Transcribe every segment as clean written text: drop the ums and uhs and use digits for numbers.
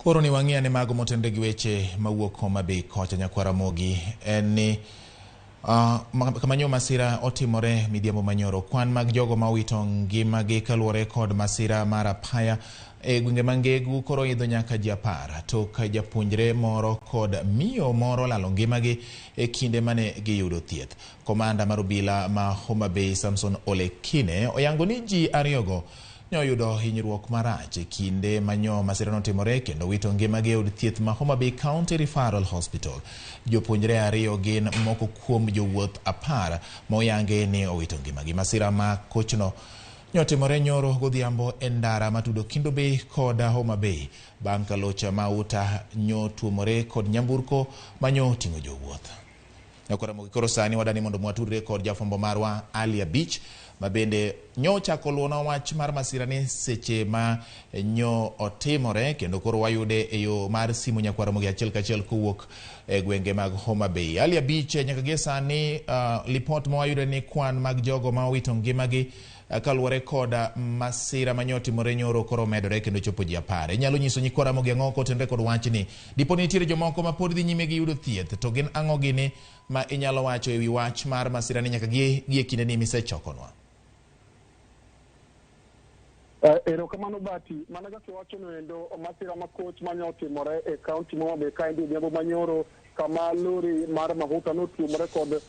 Koro ni wang'i ane mago motenre gi weche mawuok Homa Bay kocha nyakwar Ramogi en ni kama nyo masira otimore midhiambo manyoro kwan mag jogo ma owito ngimagi kaluwore kod masira mar apaya e gwenge ma Ngegu koro idho nyaka ji 10 tok japuonjre moro kod miyo moro lalo ngimagi e kinde mane giyudo thieth. Komanda mar obila ma Homa Bay Samson Ole Kine oyango ni ji ariyogo nyoyudo hinyruok marach e kinde manyo masira notimore kendo wito ngimagi e od thieth ma Homa Bay County Referral Hospital. Jopuonjre ariyo gin moko kuom jowuoth 10 ma oyangi ni owito ngimagi. Masira ma kochno nyotimore nyoro godhiambo e ndara matudo Kendu Bay kod Homa Bay bang' ka loch mauta nyotuomore kod nyamburko manyo ting'o jowuoth. Nyakwar koro sani wadani mondo mwatudre kod jafwambo marwa Ali Abich ma bende nyo ochako luwonwa wach mar masira ni seche ma nyo otimore kendo koro wayude e yo mar simu nyakwar Ramogi achiel kachiel kowuok e gwenge mag Homa Bay. Ali Abich, nyaka gie sani lipot ma wayudo ni kwan mag jogo ma owito ngimagi kaluwore kod masira ma nyo otimore nyoro koro medore kendo chopo ji 10. Inyalo nyiso nyikwa Ramogi ang'o kotenore kod wachni? Dipo ni nitiere jomoko ma pod dhi nyime gi yudo thieth, to gin ang'o gini ma inyalo wacho ewi wach mar masira ni nyaka gie kinde ni misechokonwa? Erokamano Bati, mana kaka iwachono endo, masira makoch mane otimore e kaunti ma Homa Bay kaendi odhiambo manyoro kama lori mar mahuta notuomore kod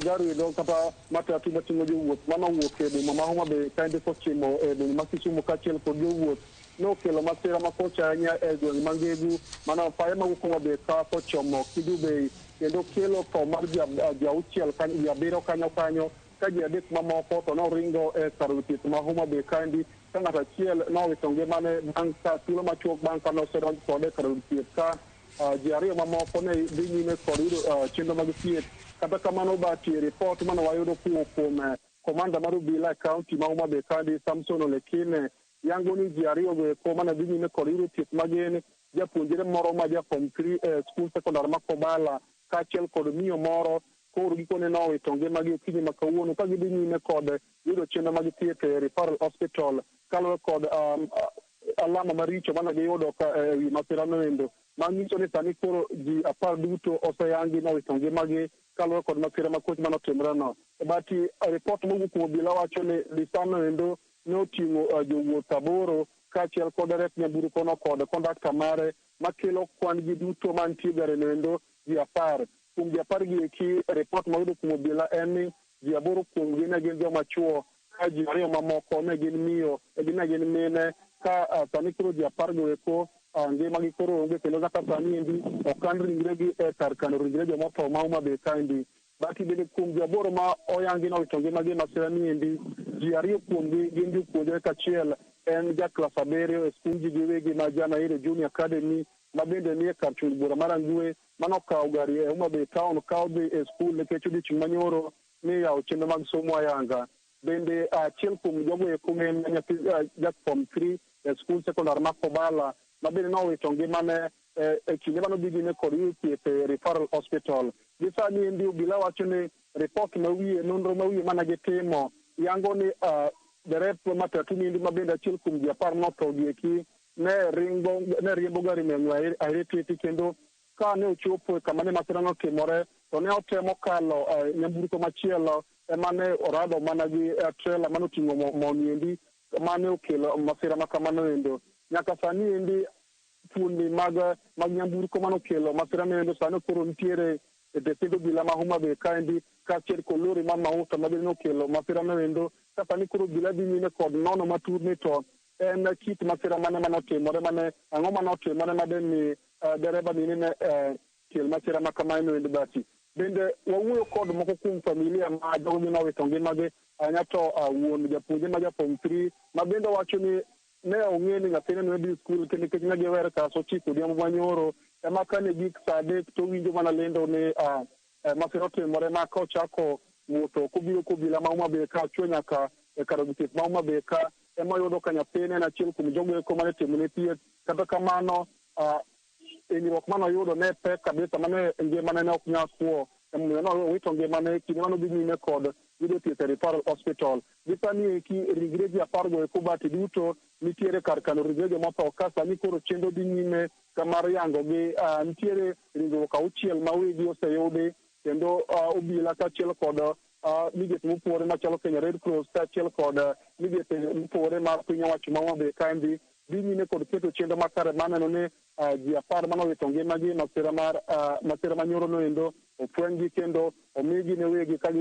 gari endo kata matatu mating'o jowuoth manowuok e boma ma Homa Bay kaendi kochimo e boma ma Kisumu kaachiel kod jowuoth nokelo masira makoch ahinya e gweng' ma Ngegu mana apaya mawuok Homa Bay ka kochomo Kendu Bay kendo kelo tho mar ji 6 ji 7 kanyo kanyo ka ji 3 mamoko to noringo e kar thieth ma Homa Bay kaendi ka ng'ato achiel nowito ngimane bang' ka thuolo machuok bang' ka nosedonj kode e kar thieth ka ji 2 mamoko ne dhi nyime kod yudo chenro mag thieth. Kata kamano Bati, ripot mane wayudo kowuok kuom komanda mar obila e kaunti ma Homa Bay kaendi Samson Ole Kine yango ni ji 2 go eko mane dhi nyime kod yudo thieth magin japuonjre moro ma ja form 3 e skul sekondar ma Kobala kaachiel kod miyo moro koro gikone nowito ngimagi okinyi ma kawuono ka gidhi nyime kod yudo chenro mag thieth e Referral Hospital kaluwore kod alama maricho mane giyudo e wi masirano endo manyiso ni sani koro ji 10 duto oseyangi nowito ngimagi kaluwore kod masira makoch manotimoreno. Bati, ripot mowuok kuom obila wacho ni lisano endo noting'o jowuoth 8 kaachiel kod derep nyamburkono kod kondakta mare makelo kwan ji duto mantie e garino endo ji 10. Kuom ji 10 gi eki, ripot mayudo kuom obila en ni ji 8 kuomgi ne gin joma chuo ka ji 2 mamoko ne gin miyo ne gin mine ka sani koro ji 10 go eko ngimagi koro onge kendo nyaka sani endi okan ringregi e kar kano ringre jomotho ma Homa Bay kaendi. Bati bende kuom ji 8 ma oyangi nowito ngimagi e masira ni endi, ji 2 kuomgi gin jopuonjre kachiel en ja klas 7 e skund ji giwegi ma Janairo Junior Academy ma bende nie kar chung' bura mar Angwe manokawo gari e Homa Bay town ka odhi e skul nikech odiochieng' manyoro ni yawo chenro mag somo ayanga. Bende achiel kuom jogo eko en nyathi ja form 3 e skul sekondar ma Kobala ma bende nowito ngimane e kinde manodhi nyime kod yudo thieth e Referral Hospital. Gi sani endi obila wacho ni ripot mawiye nonro mawiye mane gitimo yango ni derep matatu ni endi ma bende achiel kuom ji 10 notho gi eki ne riembo gari no e ng'we airititi kendo ka ne ochopo kama ne masira notimore to ne otemo kalo nyamburko machielo ema ne orado mana gi trailer manoting'o mo niendi mane okelo masira ma kamano endo. Nyaka sani endi fundi mag nyamburko manokelo masira no endo sani koro nitiere e tesend obila ma Homa Bay kaendi kaachiel kod lori mar mauta ma bende nokelo masira no endo. Ka sani koro obila dhi nyime kod nono matut ni to en kit masira mane manotimore mane ang'o manotimore mademi dereba ni ne kel masira ma kamae no endo. Bati bende wawuoyo kod moko kuom familia ma jogo gi nowito ngimagi ahinya to wuon japuonjre ma ja form 3 ma bende wacho ni ne ong'e ni nyathine ne dhi skul kendo nikech ne giwere sa 9 odhiambo manyoro ema kane gik sa 3 to winjo mana lendo ni masira otimore ma kochako wuotho kobiro kobila ma Homa Bay ka ochwe nyaka e kar od thieth ma Homa Bay ka ema oyudo ka nyathine en achiel kuom jogo eko mane timone thieth. Kata kamano hinyruok manoyudo ne pek kabisa mane ngimane ne ok nyal kwo emomiyo nowito ngimane e kinde manodhi nyime kod yudo thieth e Referral Hospital. Gi sani eki ringre ji 10 go eko Bati duto Nitiere kar kano ringre jomotho ka sani koro chenro dhi nyime mar yango gi. Nitiere ringruok 6 ma wigi oseyudi kendo obila kaachiel kod migepe mopogore machalo Kenya Red Cross kaachiel kod migepe mopogore mar piny owacho ma Homa Bay kaendi dhi nyime kod keto chenro makare mar neno ni ji 10 manowito ngimagi masira mar masira manyoro noendo ofwenygi kendo omigi ne wegi ka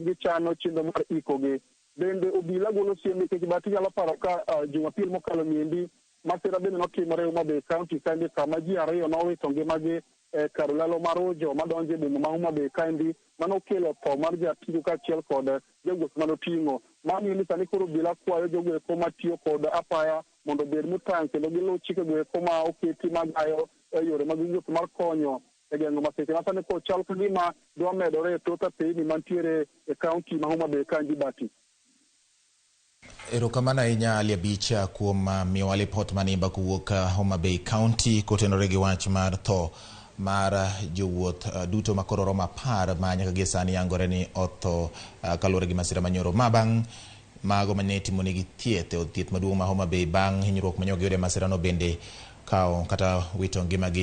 gichano chenro mar ikogi. Bende obila golo siem nikech Bahati nyalo paro ka Jumapil mokalo niendi masira bende notimore Homa Bay County kaendi kama ji 2 nowito ngimagi e kar lalo mar Ujo madonjo e boma ma Homa Bay kaendi manokelo tho mar jatiko kaachiel kod jawuoth manoting'o. Mano ni sani koro obila kwayo jogo eko matiyo kod apaya mondo obed motang' kendo giluw chikego eko ma oketi magayo e yore mag wuoth mar konyo e geng'o masiche ma sani koro chal ka gima dwa medore e thoth apeyni mantiere e kaunti ma Homa Bay kaendi Bahati. Erokamano ahinya Ali Abicha kuom miyowa lipot manimba kowuok Homa Bay County kotenore gi wach mar tho mar jowuoth duto makoro romo 10 ma nyaka gie sani yangore ni otho kaluwore gi masira manyoro ma bang' mago mane itimonegi thieth e od thieth maduong' ma Homa Bay bang' hinyruok mane giyudo e masirano bende kawo kata wito ngimagi.